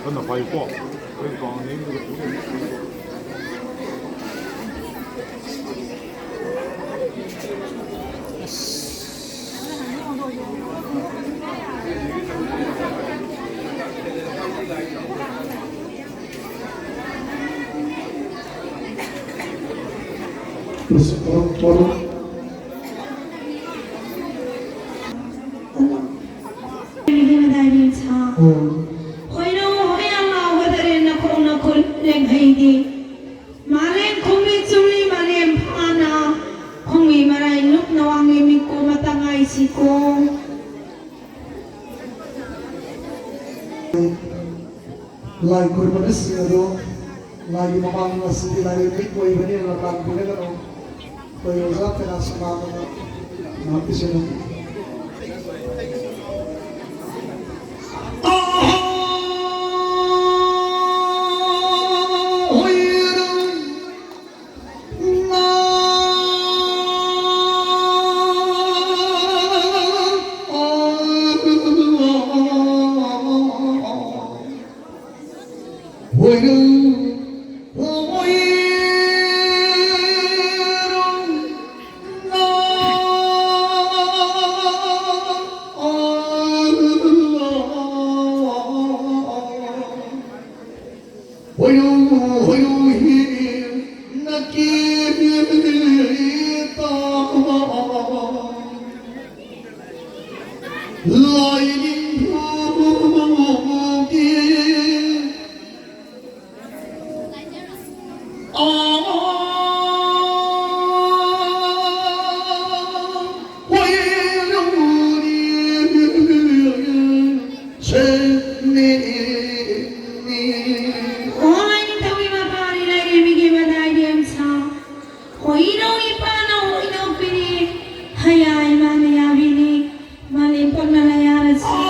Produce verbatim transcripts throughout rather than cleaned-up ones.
ꯀꯟꯅ ꯄꯥꯏꯌꯨꯀꯣ꯫ ꯍꯣꯔꯦꯟ ꯀꯥꯎꯟ ꯅꯦꯝꯕꯗ ꯄꯨꯔꯦ꯫ ꯍꯣꯏꯅꯧ ꯍꯣꯏ ꯑꯉꯥꯎꯕꯗꯔꯦ ꯅꯈꯣꯡ ꯅꯈꯨꯠ ꯂꯦꯡꯍꯩꯗꯦ꯫ ꯃꯥꯂꯦꯝ ꯈꯣꯡꯕꯤ ꯆꯨꯝꯂꯤ ꯃꯥꯂꯦꯝ ꯐꯥꯅ ꯈꯣꯡꯕꯤ ꯃꯔꯥꯏ ꯂꯨꯞꯅ ꯋꯥꯡꯂꯤ ꯃꯤꯀꯨꯞ ꯑꯃꯇ ꯉꯥꯏꯁꯤꯀꯣ꯫ ꯂꯥꯏ ꯈꯨꯔꯨꯝꯕꯁꯤꯡ ꯑꯗꯨ ꯂꯥꯏꯒꯤ ꯃꯃꯥꯡ ꯑꯁꯤꯗꯤ ꯂꯥꯏꯔꯦꯝꯕꯤ ꯀꯣꯏꯕꯅꯤꯅ ꯂꯥꯟꯕꯤꯔꯒꯅꯨ꯫ ꯑꯩꯈꯣꯏ ꯑꯣꯖꯥ ꯀꯩꯅꯥꯁꯨ ꯂꯥꯛꯄꯗ ꯉꯥꯛꯄꯤꯁꯅꯨ꯫ ꯍꯣꯏ, ꯅꯤꯡꯊꯧꯒꯤ ꯃꯄꯥꯅꯤ, ꯂꯥꯏꯔꯦꯝꯕꯤꯒꯤ ꯃꯗꯥꯏꯗꯤ ꯌꯥꯝ ꯁꯥ꯫ ꯍꯣꯏꯅꯧ ꯏꯄꯥꯅ ꯍꯣꯏꯅꯧ ꯄꯤꯔꯤ, ꯍꯌꯥ ꯏꯃꯥꯅ ꯌꯥꯕꯤꯅꯤ, ꯃꯥꯂꯦꯝ ꯄꯣꯛꯅ ꯂꯌꯥꯔꯁꯤ꯫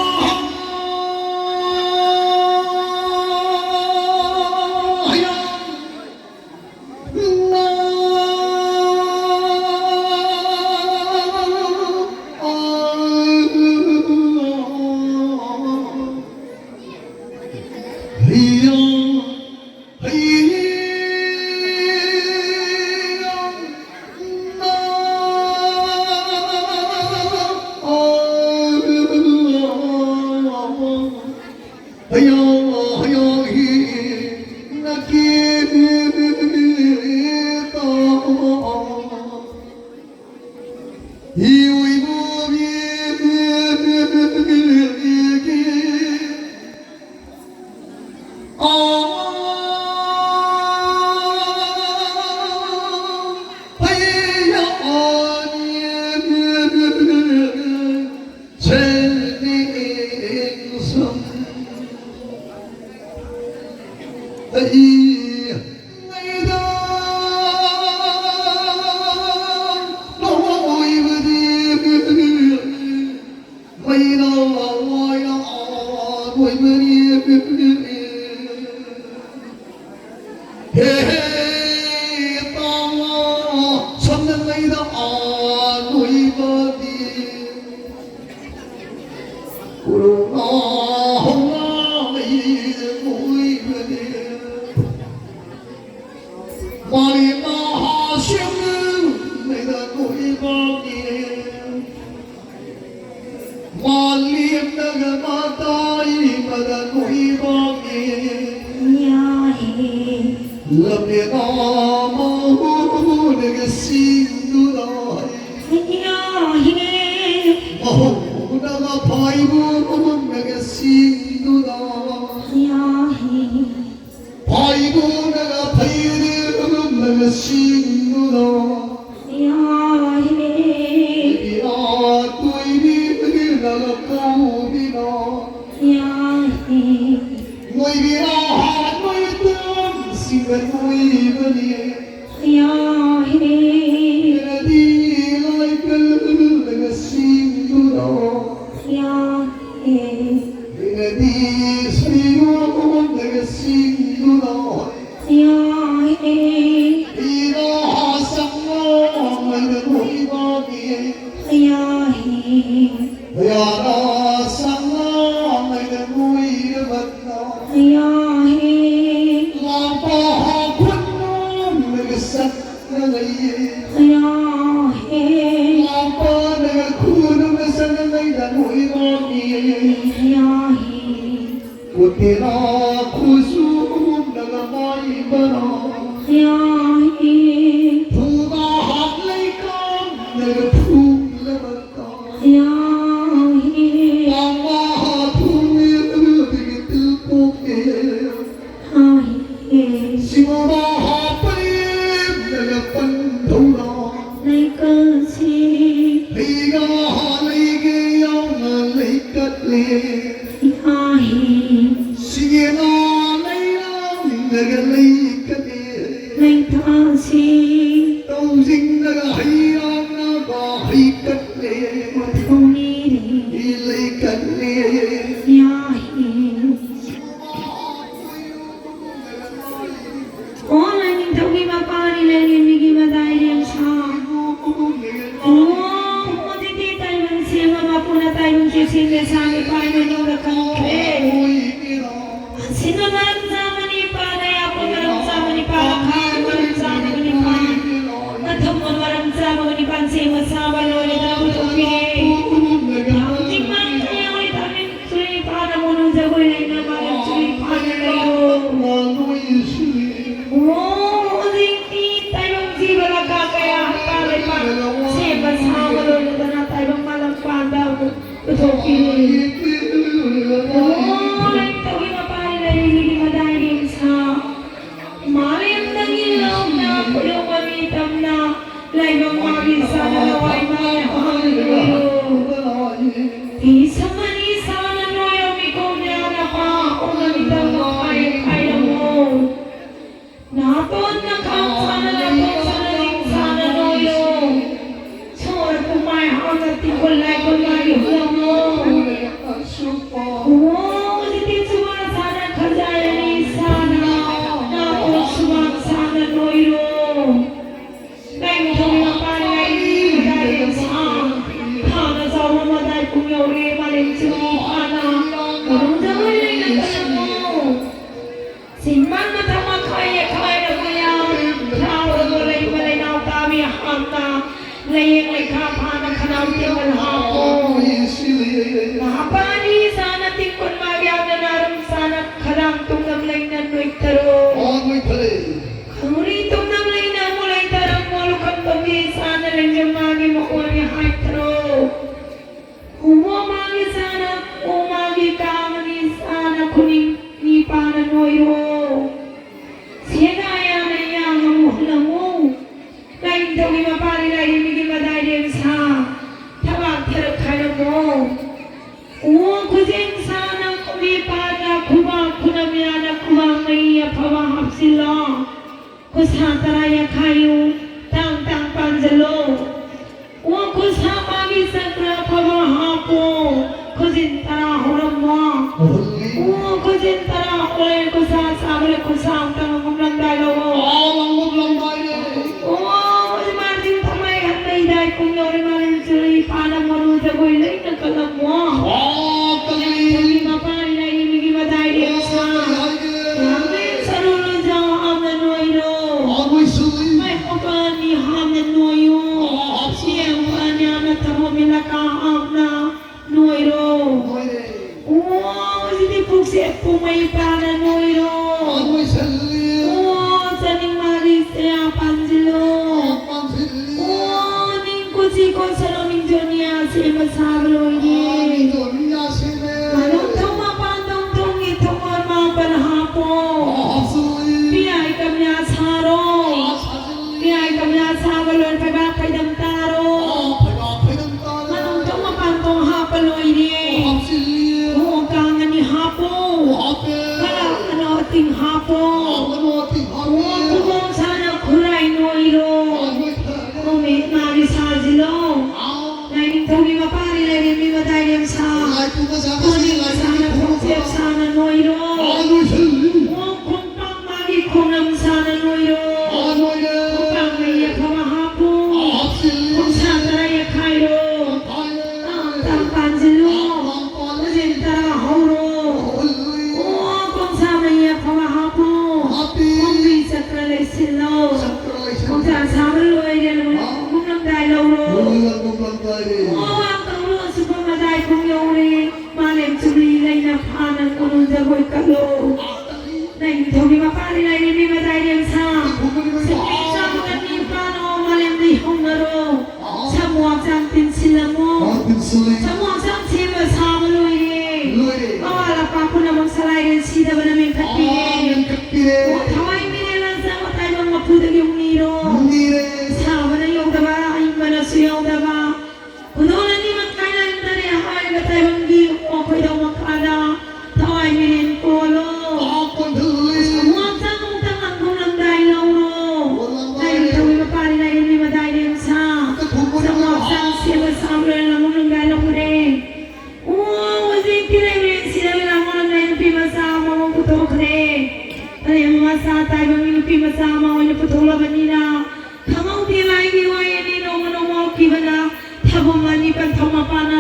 ꯏꯃꯥꯍꯤ꯫ ꯁꯤꯡꯌꯦꯅꯥ ꯂꯩꯔꯥꯡꯅꯒ ꯂꯩ ꯀꯠꯂꯦ꯫ ꯂꯩꯊꯥꯁꯤ꯫ ꯇꯧꯁꯤꯡꯅꯒ ꯍꯩꯔꯥꯡꯅꯒ ꯍꯩ ꯀꯠꯂꯦ꯫ ꯃꯊꯧꯅꯤꯔꯤ꯫ ꯂꯩ ꯀꯠꯂꯦ꯫ ꯌꯥꯍꯤ꯫ ꯑꯣ ꯂꯥꯏꯅꯤꯡꯊꯧꯒꯤ ꯃꯄꯥꯅꯤ, ꯂꯥꯏꯔꯦꯝꯕꯤꯒꯤ ꯃꯗꯥꯏꯔꯦꯝ ꯁꯥ꯫ ꯑꯣ ꯍꯧꯖꯤꯛꯇꯤ ꯇꯥꯏꯕꯪ ꯁꯦꯝꯕ ꯃꯄꯨꯅ ꯇꯥꯏꯕꯪ ꯆꯦꯛꯁꯤꯟꯕ ꯁꯥ ꯅꯤꯄꯥꯜ ꯃꯅꯨꯡꯗ ꯈꯟꯈ꯭ꯔꯦ꯫ ꯑꯁꯤꯅ ꯃꯔꯝ ꯆꯥꯕ ꯅꯤꯄꯥꯜ, ꯑꯌꯥꯛꯄ ꯃꯔꯝ ꯆꯥꯕ ꯅꯤꯄꯥꯜ, ꯑꯈꯥꯕ ꯃꯔꯝ ꯆꯥꯕ ꯅꯤꯄꯥꯜ, ꯑꯊꯨꯝꯕ ꯃꯔꯝ ꯆꯥꯕ ꯅꯤꯄꯥꯜ ꯁꯦꯝꯕ ꯁꯥꯕ ꯂꯣꯏꯔꯦ, ꯄꯨꯊꯣꯛꯄꯤꯔꯦ꯫ ꯍꯧꯖꯤꯛ ꯃꯔꯝ ꯌꯥꯎꯔꯤ ꯊꯥꯡꯃꯩ ꯆꯨꯔꯤ ꯐꯥꯅ ꯃꯣꯅꯨ ꯖꯒꯣꯏ ꯂꯩꯅ ꯃꯥꯂꯦꯝ ꯆꯨꯔꯤ ꯐꯥꯅ ꯂꯩꯌꯣ꯫ ꯑꯣ ꯍꯧꯖꯤꯛꯇꯤ ꯇꯥꯏꯕꯪ ꯖꯤꯕ ꯂꯥꯈ ꯀꯌꯥ ꯍꯛꯄ ꯂꯩꯄꯥꯛ ꯁꯦꯝꯕ ꯁꯥꯕ ꯂꯣꯏꯔꯗꯅ ꯇꯥꯏꯕꯪ ꯃꯥꯂꯪ ꯄꯥꯟꯗ ꯑꯃꯨꯛ ꯄꯨꯊꯣꯛꯄꯤꯔꯤ꯫ ꯑꯣ ꯂꯩꯇꯧꯒꯤ ꯃꯄꯥꯟ ꯂꯩꯔꯤꯒꯤ ꯃꯗꯥꯏꯔꯦꯝ ꯁꯥ꯫ ꯃꯥꯂꯦꯝꯗꯒꯤ ꯂꯧꯅ ꯈꯨꯗꯣꯡꯕ ꯃꯤ ꯇꯝꯅ ꯂꯥꯏꯕꯛ ꯃꯥꯒꯤ ꯁꯥꯟꯅ ꯂꯋꯥꯏ ꯃꯥꯅ ꯍꯥꯡꯂꯤꯕꯤꯔꯣ꯫ ꯐꯤ ꯁꯨꯝꯕꯅꯤ ꯁꯥꯅ ꯅꯣꯏꯔꯝꯃꯤ ꯀꯧꯅ ꯅꯄꯥ ꯑꯣꯡꯅ ꯃꯤꯇꯝꯅ ꯈꯥꯏ ꯈꯥꯏꯔꯝꯃꯣ꯫ ꯅꯥꯇꯣꯟꯅ ꯈꯥꯡ ꯁꯥꯅ ꯅꯥꯇꯣꯟ ꯁꯥꯅ ꯅꯤꯡ ꯁꯥꯅ ꯅꯣꯏꯔꯣ꯫ ꯁꯣꯔ ꯄꯨꯝꯃꯥꯏ ꯍꯥꯡꯅ ꯇꯤꯡꯈꯨꯜ ꯂꯥꯏꯈꯨꯜ ꯃꯥꯒꯤ ꯍꯨꯔꯝꯃꯣ꯫ ꯍꯨꯔꯝꯃꯣ ꯍꯧꯖꯤꯛꯇꯤ ꯁꯨꯃꯥꯡ ꯁꯥꯅ ꯈꯟꯖꯥꯏꯔꯅꯤ ꯁꯥꯅ ꯅꯥꯇꯣꯟ ꯁꯨꯃꯥꯡ ꯁꯥꯅ ꯅꯣꯏꯔꯣ꯫ ꯂꯥꯏꯅꯤꯡꯊꯧꯒꯤ ꯃꯄꯥꯟ ꯂꯥꯏꯔꯤ ꯃꯗꯥꯏ ꯁꯥ ꯊꯥꯅ ꯆꯥꯎꯕ ꯃꯗꯥꯏ ꯄꯨꯡ ꯌꯧꯔꯦ ꯃꯥꯂꯦꯝ ꯆꯨꯝꯃꯤ ꯐꯥꯅ ꯃꯅꯨꯡꯗ ꯂꯣꯏ ꯂꯩꯅ ꯀꯜꯂꯝꯃꯣ꯫ ꯁꯤꯡꯃꯟ ꯃꯊꯛ ꯃꯈꯥ ꯌꯦꯛꯈꯥꯏꯔꯕ ꯌꯥꯝ ꯊꯥꯎꯔꯕ ꯂꯩꯕ ꯂꯩꯅꯥꯎ ꯇꯥꯕꯤ ꯍꯥꯞꯅ ꯂꯩꯌꯦꯡ ꯂꯩꯈꯥ ꯐꯥꯅ ꯈꯅꯥꯎ ꯇꯦꯡꯒꯜ ꯍꯥꯞꯄꯣ꯫ ꯃꯍꯥꯄꯥꯅꯤ ꯁꯥꯅ ꯇꯤꯡꯀꯨꯟ ꯃꯥꯒꯤ ꯌꯥꯝꯅ ꯅꯥꯔꯝ ꯁꯥꯅ ꯈꯗꯥꯡ ꯇꯨꯡꯗꯝ ꯂꯩꯅ ꯅꯣꯏꯊꯔꯣ꯫ ꯈꯪꯔꯤ ꯇꯨꯡꯗꯝ ꯂꯩꯅ ꯃꯨꯂꯩ ꯇꯔꯝ ꯃꯣꯂꯨꯈꯝ ꯇꯧꯕꯤ ꯁꯥꯅ ꯂꯦꯡꯖꯝ ꯃꯥꯒꯤ ꯃꯈꯣꯜꯒꯤ ꯍꯥꯏꯊꯔꯣ꯫ ꯎꯃꯣ ꯃꯥꯒꯤ ꯁꯥꯅ ꯎꯃꯥꯒꯤ ꯀꯥꯃꯅꯤ ꯁꯥꯅ ꯈꯨꯅꯤꯡ ꯅꯤꯄꯥꯅ ꯅꯣꯏꯔꯣ꯫ ꯁꯦꯒꯥ ꯌꯥꯅ ꯌꯥꯝꯅ ꯃꯨꯍꯜꯂꯝꯃꯨ꯫ ꯂꯥꯏꯅꯤꯡꯊꯧꯒꯤ ꯃꯄꯥꯅꯤ ꯂꯥꯏꯔꯦꯝꯕꯤꯒꯤ ꯃꯗꯥꯏꯔꯦꯝ ꯁꯥ ꯊꯕꯥꯛ ꯊꯔꯛ ꯈꯥꯏꯔꯝꯃꯣ꯫ ꯎꯃꯣ ꯈꯨꯠꯁꯥ ꯇꯔꯥ ꯌꯥꯈꯥꯏꯌꯨ, ꯇꯥꯡ ꯇꯥꯡ ꯄꯥꯟꯁꯤꯜꯂꯣ꯫ ꯑꯣ ꯈꯨꯠꯁꯥ ꯃꯥꯒꯤ ꯆꯀ꯭ꯔ ꯑꯐꯕ ꯍꯥꯞꯄꯣ, ꯈꯨꯖꯤꯟ ꯇꯔꯥ ꯍꯧꯔꯝꯃꯣ꯫ ꯑꯣ ꯈꯨꯖꯤꯟ ꯇꯔꯥ ꯍꯧꯔꯦ, ꯈꯨꯠꯁꯥ ꯁꯥꯕꯔꯦ, ꯈꯨꯠꯁꯥ ꯑꯃꯨꯛꯇꯪ ꯑꯃꯨꯛ ꯂꯪꯗꯥꯏ ꯂꯧꯑꯣ꯫ ꯑꯣ ꯍꯧꯖꯤꯛ ꯃꯥꯁꯤꯡ ꯊꯝꯃꯩ ꯍꯟꯅꯩꯗꯥꯏ ꯀꯨꯝ ꯌꯧꯔꯦ, ꯃꯥꯂꯦꯝ ꯆꯨꯔꯤ ꯄꯥꯅ ꯃꯔꯨ ꯖꯒꯣꯏ ꯂꯩꯅ ꯀꯜꯂꯝꯃꯣ꯫ ꯃꯄꯥꯔꯤ ꯂꯩꯔꯤ ꯃꯤꯒꯤ ꯃꯗꯥꯏꯔꯤ ꯑꯁꯥ꯫ ꯌꯥꯝꯅ ꯁꯔꯨ ꯂꯣꯟꯖꯥꯎ ꯍꯥꯞꯅ ꯅꯣꯏꯔꯣ꯫ ꯃꯥꯏ ꯃꯄꯥꯅꯤ ꯍꯥꯞꯅ ꯅꯣꯏꯌꯨ꯫ ꯁꯤ ꯃꯄꯥꯅꯤ ꯍꯥꯞꯅ ꯊꯕꯛ ꯃꯤꯂꯀꯥ ꯍꯥꯞꯅ ꯅꯣꯏꯔꯣ꯫ ꯑꯣ ꯍꯧꯖꯤꯛꯇꯤ ꯄꯨꯛꯁꯦ ꯄꯨꯡꯃꯩ ꯄꯥꯅ ꯅꯣꯏꯔꯣ꯫ ꯑꯣ ꯆꯥꯅꯤꯡ ꯃꯥꯒꯤ ꯆꯌꯥ ꯄꯥꯟꯁꯤꯜꯂꯣ꯫ ꯑꯣ ꯅꯤꯡ ꯀꯣꯆꯤ ꯀꯣꯟꯁꯂꯣ ꯃꯤꯡꯖꯣꯅꯤꯌꯥ ꯁꯦꯝꯕ ꯁꯥꯕ ꯂꯣꯏꯔꯦ꯫ ꯃꯅꯨꯡ ꯊꯣꯡ ꯃꯄꯥꯟ ꯊꯣꯡ ꯊꯣꯡꯒꯤ ꯊꯣꯡꯒꯣꯜ ꯃꯥꯄꯜ ꯍꯥꯞꯄꯣ꯫ ꯄꯤꯌꯥꯏ ꯀꯝꯌꯥ ꯁꯥꯔꯣ꯫ ꯄꯤꯌꯥꯏ ꯀꯝꯌꯥ ꯁꯥꯕ ꯂꯣꯏ ꯐꯩꯕꯥꯛ ꯐꯩꯗꯝ ꯇꯥꯔꯣ꯫ ꯃꯅꯨꯡ ꯊꯣꯡ ꯃꯄꯥꯟ ꯊꯣꯡ ꯍꯥꯞꯄ ꯂꯣꯏꯔꯦ꯫ ꯈꯣꯡ ꯀꯥꯡ ꯑꯅꯤ ꯍꯥꯞꯄꯣ꯫ ꯀꯂꯥ ꯑꯅꯣ ꯑꯇꯤꯡ ꯍꯥꯞꯄꯣ꯫ ꯈꯨꯕꯣꯝ ꯁꯥꯅ ꯈꯨꯔꯥꯏ ꯅꯣꯏꯔꯣ꯫ ꯅꯨꯃꯤꯠ ꯃꯥꯒꯤ ꯁꯥꯁꯤꯜꯂꯣ꯫ ꯂꯥꯏꯅꯤꯡꯊꯧꯒꯤ ꯃꯄꯥꯅꯤ ꯂꯥꯏꯔꯦꯝꯕꯤ ꯃꯗꯥꯏꯔꯦꯝ ꯁꯥ꯫ ꯀꯣꯅꯤꯡ ꯁꯥꯅ ꯈꯣꯡꯆꯦꯞ ꯁꯥꯅ ꯅꯣꯏꯔꯣ꯫ ꯈꯣꯡ ꯈꯣꯡꯄꯥꯛ ꯃꯥꯒꯤ ꯈꯣꯡꯅꯝ ꯁꯥꯅ ꯅꯣꯏꯔꯣ꯫ ꯈꯣꯡꯄꯥꯛ ꯃꯩ ꯑꯐꯕ ꯍꯥꯞꯄꯨ꯫ ꯈꯣꯡꯁꯥ ꯇꯔꯥ ꯌꯥꯈꯥꯏꯔꯣ꯫ ꯇꯥꯡ ꯇꯥꯡ ꯄꯥꯟꯁꯤꯜꯂꯣ꯫ ꯈꯨꯖꯤꯟ ꯇꯔꯥ ꯍꯧꯔꯣ꯫ ꯑꯣ ꯈꯣꯡꯁꯥ ꯃꯩ ꯑꯐꯕ ꯍꯥꯞꯄꯨ꯫ ꯈꯣꯡꯕꯤ ꯆꯀ꯭ꯔ ꯂꯩꯁꯤꯜꯂꯣ꯫ ꯈꯣꯡꯁꯥ ꯁꯥꯕ ꯂꯣꯏꯔꯦ꯫ ꯀꯨꯝꯂꯝꯗꯥꯏ ꯂꯧꯔꯣ꯫ ꯑꯣ ꯋꯥ ꯀꯧꯔꯣ ꯁꯨꯐꯝ ꯃꯗꯥꯏ ꯈꯣꯡ ꯌꯧꯔꯦ꯫ ꯃꯥꯂꯦꯝ ꯆꯨꯝꯂꯤ ꯂꯩꯅ ꯐꯥꯅ ꯀꯣꯅꯨꯡ ꯖꯒꯣꯏ ꯀꯠꯂꯣ꯫ ꯂꯥꯏꯅꯤꯡꯊꯧꯒꯤ ꯃꯄꯥꯅꯤ ꯂꯥꯏꯔꯦꯝꯕꯤ ꯃꯗꯥꯏꯔꯦꯝ ꯁꯥ꯫ ꯁꯛꯇꯤ ꯆꯥꯎꯅ ꯅꯤꯄꯥꯅꯣ ꯃꯥꯂꯦꯝꯗ ꯍꯧꯅꯔꯣ꯫ ꯁꯥꯃꯨ ꯍꯛꯆꯥꯡ ꯇꯤꯟꯁꯤꯜꯂꯝꯃꯣ꯫ ꯁꯥꯃꯨ ꯍꯛꯆꯥꯡ ꯁꯦꯝꯕ ꯁꯥꯕ ꯂꯣꯏꯔꯦ꯫ ꯑꯋꯥ ꯂꯄꯥ ꯄꯨꯝꯅꯃꯛ ꯁꯂꯥꯏꯔꯦ ꯁꯤꯗꯕꯅ ꯃꯦꯟꯈꯠꯄꯤꯔꯦ꯫ ꯊꯋꯥꯏ ꯃꯤꯔꯦꯜ ꯂꯥꯟꯖꯥ ꯃꯇꯥꯏꯕꯪ ꯃꯄꯨꯗꯒꯤ ꯍꯨꯝꯅꯤꯔꯣ꯫ ꯁꯥꯕꯅ ꯌꯧꯗꯕ ꯑꯏꯪꯕꯅꯁꯨ ꯌꯧꯗꯕ꯫ ꯈꯨꯗꯣꯜ ꯑꯅꯤꯃꯛ ꯀꯥꯏꯅꯔꯛꯇꯔꯦ ꯍꯥꯏꯔꯒ ꯇꯥꯏꯕꯪꯒꯤ ꯈꯣꯏꯗꯧ ꯃꯈꯥꯗ ꯊꯋꯥꯏ ꯃꯤꯔꯦꯟ ꯀꯣꯜꯂꯣ꯫ ꯁꯥꯃꯨ ꯍꯛꯆꯥꯡ ꯑꯃꯨꯛꯇꯪ ꯂꯪꯊꯣꯛꯂꯝꯗꯥꯏ ꯂꯧꯔꯣ꯫ ꯆꯥꯝꯃ ꯑꯣꯏꯅ ꯄꯨꯊꯣꯛꯂꯕꯅꯤꯅ, ꯈꯪꯍꯧꯗꯦ ꯂꯥꯏꯒꯤ ꯋꯥꯌꯦꯜꯅꯤ ꯅꯣꯡꯃ ꯅꯣꯡꯃ ꯍꯧꯈꯤꯕꯗ ꯊꯥꯕꯨꯝ ꯑꯅꯤ ꯄꯟꯊꯧ ꯃꯄꯥꯅ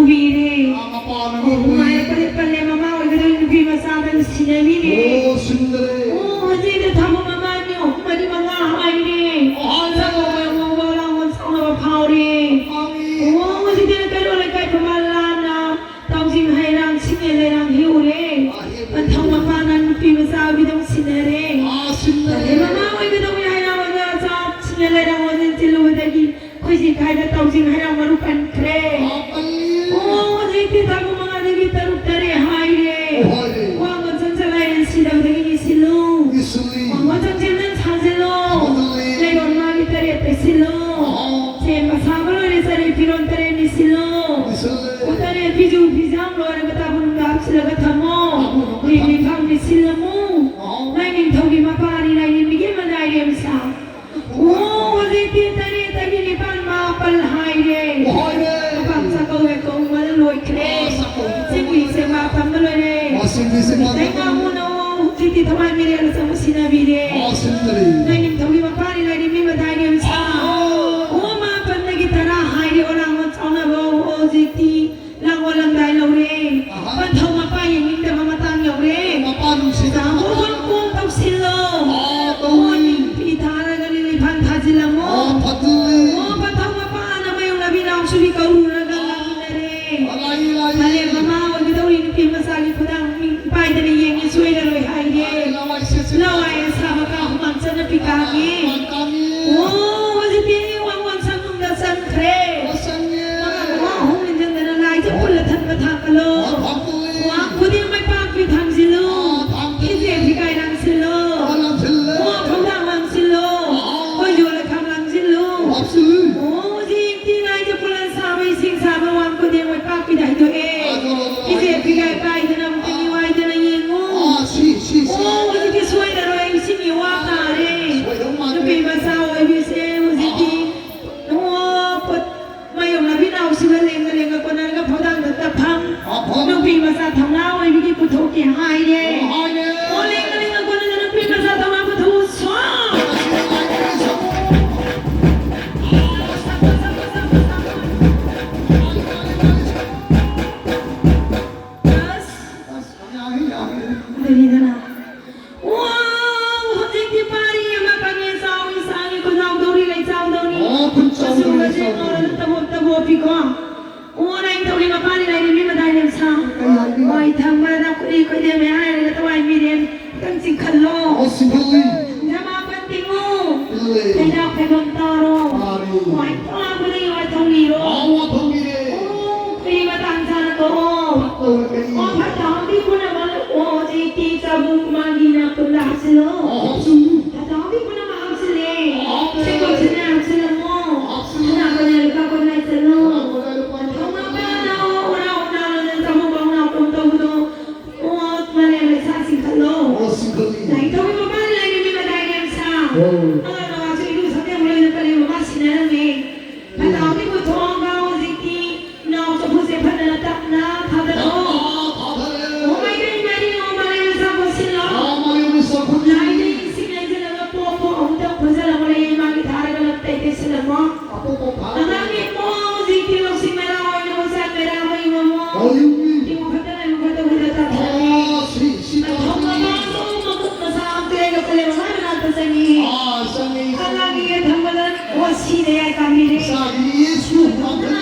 ꯎꯕꯤꯔꯦ꯫ ꯃꯄꯥꯅ ꯎꯕꯤ꯫ ꯅꯨꯡꯉꯥꯏꯔꯦ, ꯄꯜꯂꯦ ꯄꯜꯂꯦ, ꯃꯃꯥ ꯑꯣꯏꯒꯗꯧꯔꯤ ꯅꯨꯄꯤ ꯃꯆꯥꯗ ꯁꯤꯟꯅꯕꯤꯔꯦ꯫ ꯑꯣ, ꯁꯤꯟꯗ꯭ꯔꯦ꯫ ꯑꯣ, ꯍꯧꯖꯤꯛꯇ ꯊꯥꯕꯨꯝ ꯑꯃ ꯑꯅꯤ ꯑꯍꯨꯝ ꯃꯔꯤ ꯃꯉꯥ ꯍꯥꯏꯔꯦ꯫ ꯑꯣ, ꯍꯥꯏꯔꯦ꯫ ꯆꯥꯛ ꯃꯣꯏ ꯉꯧꯕ ꯂꯥꯡꯕ ꯆꯥꯎꯅꯕ ꯐꯥꯎꯔꯦ꯫ ꯐꯥꯎꯔꯦ꯫ ꯑꯣ, ꯍꯧꯖꯤꯛꯇꯤ ꯀꯩꯔꯣꯜ ꯂꯩꯀꯥꯏ ꯐꯝꯕꯥꯜ ꯂꯥꯟꯅ ꯇꯥꯎꯖꯤꯡ ꯍꯩꯔꯥꯡ ꯁꯤꯡꯉꯦ ꯂꯩꯔꯥꯡ ꯍꯦꯛꯎꯔꯦ꯫ ꯑꯥ, ꯍꯦꯛꯎꯔꯦ꯫ ꯄꯟꯊꯧ ꯃꯄꯥꯅ ꯅꯨꯄꯤ ꯃꯆꯥ ꯑꯣꯏꯕꯤꯗꯧ ꯁꯤꯟꯅꯔꯦ꯫ ꯑꯥ, ꯁꯤꯟꯅꯔꯦ꯫ ꯑꯗꯩ ꯃꯃꯥ ꯑꯣꯏꯒꯗꯧꯕꯤ ꯍꯩꯔꯥꯡ ꯑꯣꯏꯅ ꯆꯥ ꯁꯤꯡꯉꯦ ꯂꯩꯔꯥꯡ ꯑꯣꯏꯅ ꯆꯤꯜꯂꯨꯕꯗꯒꯤ ꯑꯩꯈꯣꯏ ꯆꯤꯡꯈꯥꯏꯗ ꯇꯥꯎꯖꯤꯡ ꯍꯩꯔꯥꯡ ꯃꯔꯨ ꯄꯟꯈ꯭ꯔꯦ꯫ ꯑꯥ, ꯄꯜꯂꯤ꯫ ꯑꯣ, ꯍꯧꯖꯤꯛꯇꯤ ꯊꯥꯕꯨꯝ ꯃꯉꯥꯗꯒꯤ ꯇꯔꯨꯛ ꯇꯔꯦꯠ ꯍꯥꯏꯔꯦ꯫ ꯑꯣ, ꯍꯥꯏꯔꯦ꯫ ꯋꯥꯡꯃ ꯆꯪꯁꯤꯜꯂꯛꯑꯦ ꯁꯤꯗꯕꯗꯒꯤ ꯅꯤꯁꯤꯜꯂꯨ꯫ ꯅꯤꯁꯤꯜꯂꯤ꯫ ꯋꯥꯡꯃ ꯆꯪꯁꯤꯟꯅ ꯁꯥꯖꯤꯜꯂꯨ꯫ ꯁꯥꯖꯤꯜꯂꯤ꯫ ꯂꯩꯔꯣꯟ ꯃꯥꯒꯤ ꯇꯔꯦꯠꯇ ꯁꯤꯜꯂꯨ꯫ ꯑꯥ꯫ ꯁꯦꯝꯕ ꯁꯥꯕ ꯂꯣꯏꯔꯦ ꯆꯔꯩ ꯐꯤꯔꯣꯟ ꯇꯔꯦꯠ ꯅꯤꯁꯤꯜꯂꯨ꯫ ꯅꯤꯁꯤꯜꯂꯦ꯫ ꯎ ꯇꯔꯦꯠ ꯐꯤꯖꯨ ꯐꯤꯖꯥꯝ ꯂꯣꯏꯔꯒ ꯇꯥꯕꯨ ꯅꯨꯡꯗ ꯍꯥꯞꯆꯤꯜꯂꯒ ꯊꯝꯃꯣ꯫ ꯇꯥꯕꯨ ꯅꯨꯡꯗ ꯊꯝ- ꯅꯤꯁꯤꯜꯂꯝꯃꯨ꯫ ꯑꯥ꯫ ꯂꯥꯏꯅꯤꯡꯊꯧꯒꯤ ꯃꯄꯥꯅꯤ ꯂꯥꯏꯅꯤꯡꯕꯤꯒꯤ ꯃꯅꯥꯏꯔꯦꯝꯁꯥ꯫ ꯑꯣ, ꯍꯧꯖꯤꯛꯇꯤ ꯇꯔꯦꯠꯇꯒꯤ ꯅꯤꯄꯥꯟ ꯃꯥꯄꯜ ꯍꯥꯏꯔꯦ꯫ ꯍꯥꯏꯔꯦ꯫ ꯃꯄꯥꯟ ꯆꯥꯛꯀꯧꯔꯦ, ꯀꯧꯕꯗ ꯂꯣꯏꯈ꯭ꯔꯦ꯫ ꯑꯣ, ꯆꯥꯛꯀꯧꯕ ꯆꯤꯡꯒꯤ ꯂꯣꯏꯈ꯭ꯔꯦ꯫ ꯆꯦꯡꯕꯥ ꯇꯝꯕ ꯂꯣꯏꯔꯦ꯫ ꯑꯣ, ꯆꯤꯡꯒꯤ ꯆꯦꯡꯕꯥ ꯅꯨꯃꯤꯠꯇꯩ ꯇꯝꯕ ꯉꯥꯃꯨꯅ ꯂꯣꯏꯈ꯭ꯔꯦ꯫ ꯑꯣ, ꯍꯧꯖꯤꯛꯇꯤ ꯊꯋꯥꯏ ꯃꯤꯔꯦꯜ ꯑꯆꯧꯕ ꯁꯤꯟꯅꯕꯤꯔꯦ꯫ ꯑꯣ, ꯁꯤꯟꯅꯔꯦ꯫ ꯂꯥꯏꯅꯤꯡꯊꯧꯒꯤ ꯃꯄꯥꯅꯤ ꯂꯥꯏꯔꯦꯝꯕꯤ ꯃꯗꯥꯏꯔꯦꯝꯁꯥ꯫ ꯑꯣ꯫ ꯑꯣ, ꯃꯥꯄꯟꯗꯒꯤ ꯇꯔꯥ ꯍꯥꯏꯔꯦ, ꯑꯣꯂꯥꯡꯕ ꯆꯥꯎꯅꯕ꯫ ꯑꯣ, ꯍꯧꯖꯤꯛꯇꯤ ꯂꯥꯡ ꯑꯣꯜꯂꯝꯗꯥꯏ ꯂꯧꯔꯦ꯫ ꯑꯍꯥ꯫ ꯄꯟꯊꯧ ꯃꯄꯥ ꯌꯦꯡꯅꯤꯡꯗꯕ ꯃꯇꯥꯡ ꯌꯧꯔꯦ꯫ ꯃꯄꯥ ꯅꯨꯡꯁꯤꯗꯕ ꯆꯥꯡ ꯃꯇꯥꯡ ꯀꯣꯟ ꯌꯧꯔꯦ꯫ ꯀꯣꯟ ꯇꯧꯁꯤꯜꯂꯣ꯫ ꯑꯣ, ꯇꯧꯏ꯫ ꯀꯣꯟ ꯐꯤ ꯊꯥꯔꯒ ꯂꯤꯂꯤ ꯐꯥꯟ ꯊꯥꯖꯤꯜꯂꯝꯃꯣ꯫ ꯑꯣ, ꯐꯖꯜꯂꯤ꯫ ꯑꯣ, ꯄꯟꯊꯧ ꯃꯄꯥꯅ ꯃꯌꯨꯝ ꯂꯝꯕꯤ ꯅꯥꯎꯁꯨꯕꯤ ꯀꯧꯔꯨꯔꯒ ꯂꯥꯛꯃꯤꯟꯅꯔꯦ꯫ ꯑꯂꯥꯏ, ꯑꯂꯥꯏ꯫ ꯃꯥꯂꯦꯝ ꯃꯃꯥ ꯑꯣꯏꯒꯗꯧꯔꯤ ꯅꯨꯄꯤ ꯃꯆꯥꯒꯤ ꯈꯨꯗꯥꯡ ꯄꯥꯏꯗꯅ ꯌꯦꯡꯉꯤ ꯁꯣꯏꯔꯔꯣꯏ ꯍꯥꯏꯔꯦ꯫ ꯂꯋꯥꯏ ꯁꯦꯠ ꯁꯦꯠ ꯂꯋꯥꯏ ꯑꯁꯥꯕ ꯀꯥ ꯍꯨꯃꯥꯡ ꯆꯠꯅ ꯄꯤꯀꯥꯉꯦ꯫ ꯍꯨꯃꯥꯡ ꯀꯥꯡꯉꯦ꯫ ꯑꯣ, ꯍꯧꯖꯤꯛꯇꯤ ꯋꯥꯡ ꯋꯥꯡ ꯁꯪ ꯃꯅꯨꯡꯗ ꯆꯪꯈ꯭ꯔꯦ꯫ ꯆꯪꯉꯦ꯫ ꯃꯉꯥ ꯃꯉꯥ ꯑꯍꯨꯝ ꯏꯟꯖꯟꯗꯅ ꯂꯥꯏꯁꯦ ꯄꯨꯜꯂ ꯊꯟꯕ ꯊꯥꯡꯒꯠꯂꯣ꯫ ꯊꯥꯡꯒꯠꯂꯤ꯫ ꯋꯥꯡ ꯈꯨꯗꯤꯡ ꯃꯩꯄꯥꯛꯄꯤ ꯊꯥꯡꯖꯤꯜꯂꯨ꯫ ꯑꯥ, ꯊꯥꯡꯖꯤꯜꯂꯤ꯫ ꯐꯤꯖꯦꯠ ꯐꯤꯒꯥꯏ ꯂꯥꯡꯁꯤꯜꯂꯣ꯫ ꯑꯥ, ꯂꯥꯡꯁꯤꯜꯂꯦ꯫ ꯑꯣ, ꯊꯧꯗꯥꯡ ꯂꯥꯡꯁꯤꯜꯂꯣ꯫ ꯑꯥ꯫ ꯈꯣꯏꯖꯣ ꯂꯩꯈꯥꯝ ꯂꯥꯡꯁꯤꯜꯂꯨ꯫ ꯍꯥꯞꯆꯤꯜꯂꯤ꯫ ꯑꯣ, ꯍꯧꯖꯤꯛꯇꯤ ꯂꯥꯏꯁꯦ ꯄꯨꯜꯂ ꯁꯥꯕ ꯏꯁꯤꯡ ꯁꯥꯕ ꯋꯥꯡ ꯈꯨꯗꯤꯡ ꯃꯩꯄꯥꯛꯄꯤꯗ ꯍꯩꯗꯣꯛꯑꯦ꯫ ꯑꯥ, ꯖꯣꯔꯣ ꯖꯣꯔꯣ ꯐꯤꯖꯦꯠ ꯍꯩꯗꯣꯛꯏ꯫ ꯐꯤꯒꯥꯏ ꯄꯥꯏꯗꯅ ꯑꯃꯨꯛꯇꯪ ꯑꯥ꯫ ꯋꯥꯏꯗꯅ ꯌꯦꯡꯉꯨ꯫ ꯑꯥ, ꯁꯤ, ꯁꯤ, ꯁꯤ꯫ ꯑꯣ, ꯍꯧꯖꯤꯛꯇꯤ ꯁꯣꯏꯔꯔꯣꯏ, ꯏꯁꯤꯡꯒꯤ ꯋꯥ ꯇꯥꯔꯦ꯫ ꯁꯣꯏꯗꯧ ꯃꯥꯟꯗꯦ꯫ ꯑꯣ, ꯅꯪ ꯇꯧꯔꯤ ꯃꯄꯥꯅꯤ ꯂꯩꯔꯤꯕꯤ ꯃꯇꯥꯏ ꯂꯦꯝꯁꯥ꯫ ꯀꯩ ꯍꯥꯏꯕꯤꯕ? ꯍꯣꯏ, ꯊꯪꯕꯗ ꯈꯨꯔꯤ ꯈꯨꯗꯦꯝꯃꯦ ꯍꯥꯏꯔꯒ ꯊꯋꯥꯏ ꯃꯤꯔꯦꯟ ꯈꯤꯇꯪ ꯆꯤꯡꯈꯠꯂꯣ꯫ ꯑꯣ, ꯆꯤꯡꯈꯠꯂꯤ꯫ ꯅꯃꯥ ꯀꯟ ꯇꯤꯡꯉꯨ꯫ ꯆꯤꯡꯈꯠꯂꯦ꯫ ꯊꯩꯗꯥꯛ ꯐꯩꯕꯝ ꯇꯥꯔꯣ꯫ ꯇꯥꯔꯦ꯫ ꯍꯣꯏ, ꯊꯣꯛꯂꯛꯄꯗ ꯌꯣꯏ ꯊꯧꯅꯤꯔꯣ꯫ ꯑꯋꯥ ꯊꯧꯅꯤꯔꯦ꯫ ꯑꯣ, ꯈꯨꯔꯤ ꯃꯇꯥꯡ ꯆꯥꯅ ꯇꯧꯑꯣ꯫ ꯇꯧꯔꯛꯀꯅꯤ꯫ ꯑꯣ, ꯐꯠꯇ ꯍꯥꯎꯗꯤ ꯄꯨꯝꯅꯃꯛ ꯂꯧꯊꯣꯛꯑꯣ꯫ ꯍꯧꯖꯤꯛꯇꯤ ꯆꯥꯕꯨꯛ ꯃꯥꯒꯤ ꯅꯥꯀꯨꯟꯗ ꯍꯥꯞꯆꯤꯜꯂꯣ꯫ ꯑꯣ, ꯍꯥꯞꯆꯤꯜꯂꯨ꯫ ꯐꯠꯇ ꯍꯥꯎꯗꯤ ꯄꯨꯝꯅꯃꯛ ꯍꯥꯞꯆꯤꯜꯂꯦ꯫ ꯍꯥꯞꯆꯤꯜꯂꯦ꯫ ꯁꯦ ꯀꯣꯟꯁꯤꯅ ꯍꯥꯞꯆꯤꯜꯂꯝꯃꯣ꯫ ꯍꯥꯞꯆꯤꯜꯂꯦ꯫ ꯁꯅꯥ ꯀꯣꯟꯌꯥ ꯂꯨꯄꯥ ꯀꯣꯟ ꯂꯩꯁꯜꯂꯣ꯫ ꯁꯅꯥ ꯀꯣꯟꯌꯥ ꯂꯨꯄꯥ ꯀꯣꯟ ꯂꯩꯁꯜꯂꯣ꯫ ꯊꯧꯅꯥ ꯄꯥꯅ ꯑꯣꯔꯥ ꯑꯣꯔꯥ ꯂꯣꯟꯅ ꯆꯥꯕꯨꯛ ꯕꯥꯎꯅ ꯀꯣꯟ ꯇꯧꯕꯗꯣ꯫ ꯑꯣ, ꯃꯥꯂꯦꯝ ꯂꯩꯁꯥ ꯆꯤꯡꯈꯠꯂꯣ꯫ ꯑꯣ, ꯆꯤꯡꯈꯠꯂꯤ꯫ ꯂꯥꯏꯅꯤꯡꯊꯧꯒꯤ ꯃꯄꯥꯅ ꯂꯥꯏꯔꯦꯝꯕꯤ ꯃꯇꯥꯏ ꯂꯦꯝꯁꯥ꯫ ꯑꯣ꯫ ꯑꯉꯥꯡ ꯅꯋꯥꯁꯨ ꯏꯔꯨ ꯁꯝꯅ ꯂꯣꯏꯅ ꯄꯜꯂꯦ ꯃꯃꯥ ꯁꯤꯟꯅꯔꯝꯃꯦ꯫ ꯐꯠꯇ ꯍꯥꯎꯗꯤ ꯄꯨꯊꯣꯛꯑꯒ ꯍꯧꯖꯤꯛꯇꯤ ꯏꯅꯥꯎ ꯆꯐꯨꯁꯦ ꯐꯖꯅ ꯇꯞꯅ ꯊꯥꯗꯔꯛꯑꯣ꯫ ꯇꯞꯅ ꯊꯥꯗꯔꯛꯑꯣ꯫ ꯑꯣ ꯃꯥꯏꯀꯩ ꯃꯔꯤ ꯑꯣ ꯃꯥꯂꯦꯝ ꯂꯩꯁꯥ ꯀꯣꯟꯁꯤꯜꯂꯣ꯫ ꯑꯣ ꯃꯥꯂꯦꯝ ꯂꯩꯁꯥ ꯀꯣꯟꯁꯤꯜꯂꯤ꯫ ꯂꯥꯏꯗꯒꯤ ꯏꯁꯤꯡ ꯍꯩꯖꯤꯜꯂꯒ ꯄꯣꯞ ꯄꯣꯞ ꯑꯃꯨꯛꯇꯪ ꯈꯣꯟꯖꯜꯂꯝꯃꯣ ꯂꯩ ꯃꯥꯒꯤ ꯊꯥꯔꯒ ꯂꯝ ꯇꯩ ꯇꯩꯁꯜꯂꯝꯃꯣ꯫ ꯑꯄꯣꯛꯄ ꯐꯥꯔꯕ ꯑꯉꯥꯡꯒꯤ ꯄꯣ ꯍꯧꯖꯤꯛꯇꯤ ꯂꯧꯁꯤꯡ ꯃꯩꯔꯥ ꯑꯣꯏꯅ ꯃꯆꯥ ꯃꯩꯔꯥ ꯃꯩ ꯃꯃꯣ꯫ ꯑꯌꯨꯛꯀꯤ ꯏꯃꯨ ꯈꯛꯇꯅ ꯏꯃꯨ ꯈꯛꯇ ꯍꯨꯏꯗ ꯇꯥꯊꯣꯛꯑꯣ꯫ ꯑꯥ, ꯁꯤ, ꯁꯤ ꯑꯊꯣꯡ ꯇꯥꯊꯣꯛꯑꯣ꯫ ꯃꯄꯥꯁꯨ ꯃꯈꯨꯠ ꯃꯁꯥ ꯑꯝꯇ ꯂꯩꯅ ꯈꯣꯠꯂꯦ ꯃꯃꯥ ꯃꯅꯥꯛꯇ ꯆꯪꯉꯤ꯫ ꯑꯥ, ꯆꯪꯉꯤ꯫ ꯑꯉꯥꯡꯒꯤ ꯌꯦꯟ ꯊꯝꯕꯗ ꯀꯣꯁꯤꯗ ꯌꯥꯏ ꯀꯥꯝꯕꯤꯔꯦ꯫ ꯏꯆꯥꯒꯤ ꯏꯁꯨ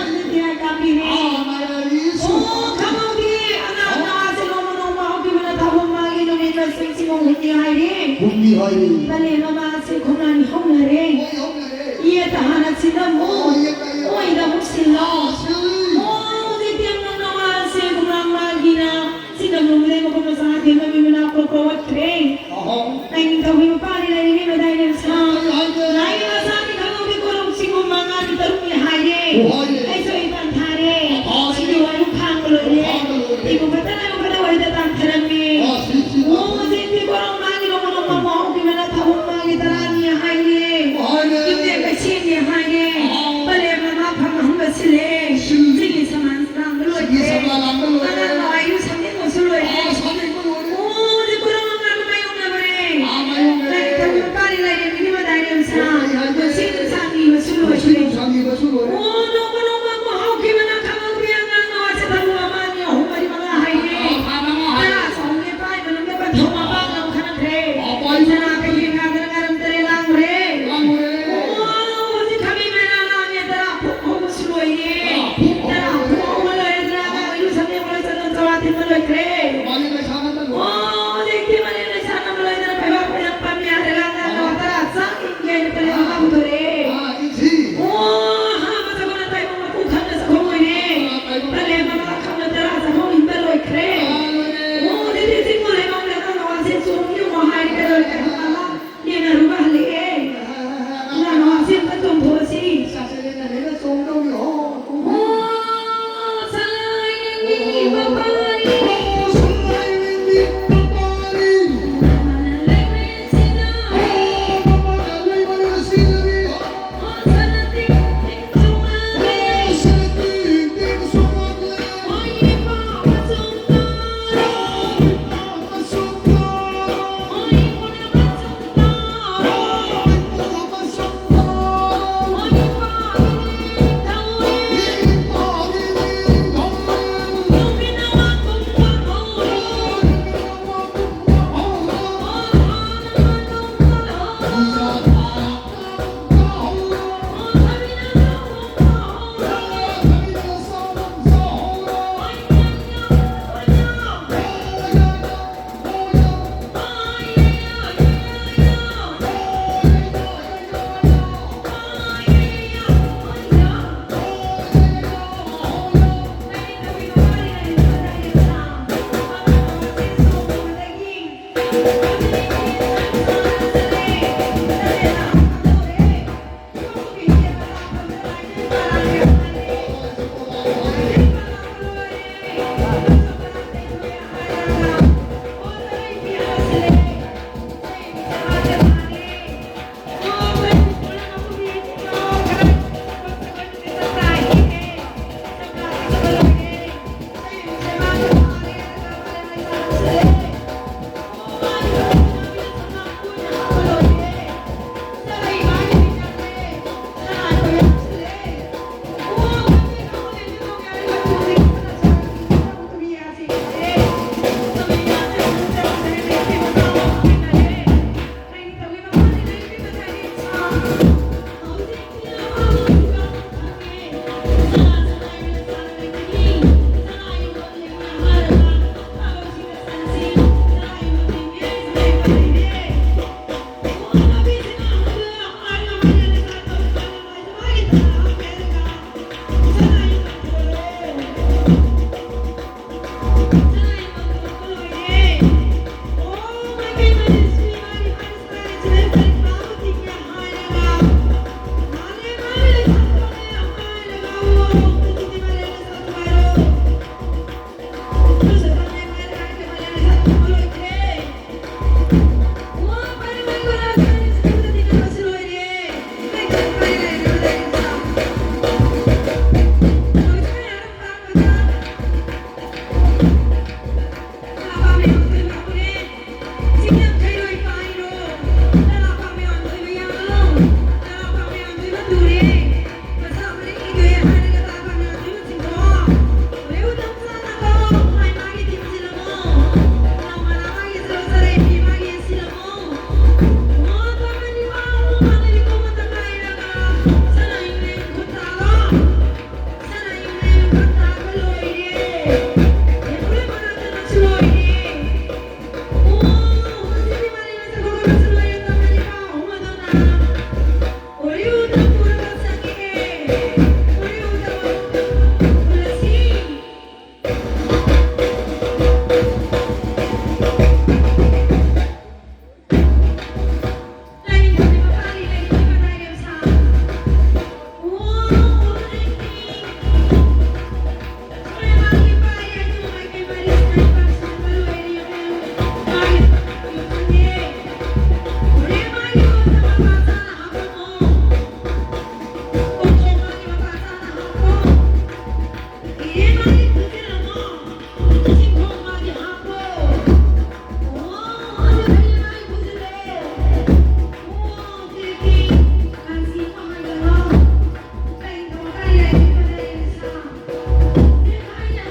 ꯀꯥꯝꯕꯤꯔꯦ꯫ ꯏꯆꯥꯒꯤ ꯏꯁꯨ ꯑꯣ, ꯈꯪꯍꯧꯗꯦ꯫ ꯑꯉꯥꯡ ꯅꯍꯥꯁꯦ ꯅꯣꯡꯃ ꯅꯣꯡꯃ ꯍꯧꯈꯤꯕꯅ ꯊꯥꯕꯨꯡ ꯃꯥꯒꯤ ꯅꯨꯃꯤꯠ ꯃꯁꯤꯡ ꯁꯤꯃꯨꯛ ꯍꯨꯝꯅꯤ ꯍꯥꯏꯔꯦ꯫ ꯍꯨꯝꯅꯤ ꯍꯥꯏꯔꯦ꯫ ꯄꯂꯦꯝ ꯃꯃꯥꯁꯦ ꯈꯣꯡꯅꯥꯡ ꯍꯧꯅꯔꯦ꯫ ꯍꯣꯏ, ꯍꯧꯅꯔꯦ꯫ ꯌꯦꯠꯇ ꯍꯥꯟꯅ ꯁꯤꯜꯂꯝꯃꯨ꯫ ꯑꯣ, ꯌꯦꯠꯇ, ꯌꯦꯠꯇ꯫ ꯑꯣꯏꯗ ꯑꯃꯨꯛ ꯁꯤꯜꯂꯣ꯫ ꯑꯥ, ꯁꯤꯜꯂꯤ꯫ ꯑꯣ, ꯍꯧꯖꯤꯛꯇꯤ ꯑꯉꯥꯡ ꯅꯍꯥꯁꯦ ꯈꯣꯡꯅꯥꯡ ꯃꯥꯒꯤꯅ ꯁꯤꯗ ꯅꯣꯡꯃꯗꯩ ꯃꯈꯨꯠ ꯃꯁꯥ ꯍꯥꯞꯄꯦ ꯃꯃꯤ ꯃꯅꯥ ꯀꯣꯛ ꯀꯣꯛ ꯑꯣꯠꯈ꯭ꯔꯦ꯫ ꯑꯍꯣ꯫ ꯅꯪ ꯅꯤꯡꯊꯧꯒꯤ ꯃꯄꯥꯅꯤ ꯂꯩꯔꯤꯕꯤ ꯃꯗꯥꯏ ꯂꯦꯝꯁꯥ꯫ ꯀꯔꯤ ꯍꯥꯏꯒꯦ? ꯂꯥꯏꯒꯤ ꯃꯆꯥꯅꯤ ꯈꯪꯍꯧꯗꯦ ꯀꯣꯂꯨꯞ ꯆꯤꯡꯒꯨꯝ ꯃꯉꯥꯅꯤ ꯇꯔꯨꯛꯅꯤ ꯍꯥꯏꯔꯦ꯫ ꯑꯣ, ꯍꯥꯏꯔꯦ꯫ ꯑꯩꯁꯨ ꯑꯩ ꯄꯟꯊꯥꯔꯦ꯫ ꯄꯟꯊꯥꯔꯦ꯫ ꯁꯤꯒꯤ ꯋꯥꯔꯤ ꯈꯥꯡꯕ ꯂꯣꯏꯔꯦ꯫ ꯈꯥꯡꯕ ꯂꯣꯏꯔꯦ꯫ ꯏꯕꯨ ꯐꯠꯇꯅ ꯐꯠꯇ ꯋꯥꯔꯤꯗ ꯇꯥꯟꯊꯔꯝꯃꯦ꯫ ꯑꯥ, ꯁꯤ, ꯁꯤ, ꯑꯣ, ꯁꯤ꯫ ꯍꯧꯖꯤꯛꯇꯤ ꯀꯣꯂꯨꯞ ꯃꯥꯒꯤ ꯅꯣꯡꯃ ꯅꯣꯡꯃ ꯍꯧꯈꯤꯕꯅ ꯊꯥꯕꯨꯡ ꯃꯥꯒꯤ ꯇꯔꯥꯅꯤ ꯍꯥꯏꯔꯦ꯫ ꯍꯥꯏꯔꯦ꯫ ꯌꯨꯝꯗ ꯀꯩꯁꯦꯝꯅꯤ ꯍꯥꯏꯔꯦ꯫ ꯑꯥ꯫ ꯄꯂꯦꯝꯅ ꯃꯥ ꯐꯝ ꯑꯍꯨꯝꯒ ꯁꯤꯜꯂꯦ꯫ ꯁꯤꯜꯂꯦ꯫ ꯁꯤꯒꯤ ꯁꯃꯥꯟ ꯂꯥꯡꯕ ꯂꯣꯏꯔꯦ꯫ ꯁꯤꯒꯤ ꯁꯃꯥꯟ ꯂꯥꯡꯕ ꯂꯣꯏꯔꯦ꯫ ꯑꯉꯥꯡ ꯅꯋꯥꯏ ꯏꯔꯨ ꯁꯝꯖꯤꯟꯕꯁꯨ ꯂꯣꯏꯔꯦ꯫ ꯑꯥ, ꯁꯝꯖꯤꯟꯕ ꯂꯣꯏꯔꯦ꯫ ꯑꯣ, ꯍꯧꯖꯤꯛ ꯀꯣꯂꯨꯞ ꯃꯉꯥ ꯃꯥꯌꯣꯛꯅꯕꯅꯦ꯫ ꯑꯥ, ꯃꯥꯌꯣꯛꯅꯔꯦ꯫ ꯂꯥꯏꯅꯤꯡꯊꯧꯒꯤ ꯃꯄꯥꯅꯤ ꯂꯥꯏꯔꯦꯝꯕꯤꯒꯤ ꯃꯗꯥꯏ ꯂꯦꯝꯁꯥ꯫ ꯀꯔꯤ ꯍꯥꯏꯒꯦ? ꯄꯨꯟꯁꯤ ꯅꯨꯡꯁꯥꯡꯕꯤꯕꯁꯨ ꯂꯣꯏꯔꯦ꯫ ꯄꯨꯟꯁꯤ ꯅꯨꯡꯁꯥꯡꯕꯤꯕꯁꯨ ꯂꯣꯏꯔꯦ꯫ ꯑꯣ, ꯅꯣꯡꯃ ꯅꯣꯡꯃ ꯑꯃꯨꯛ ꯍꯧꯈꯤꯕꯅ ꯈꯪꯍꯧꯗꯦ ꯑꯉꯥꯡ ꯅꯋꯥꯁꯦ ꯊꯥꯕꯨꯡ ꯑꯃ ꯑꯅꯤ ꯑꯍꯨꯝ ꯃꯔꯤ ꯃꯉꯥ ꯍꯥꯏ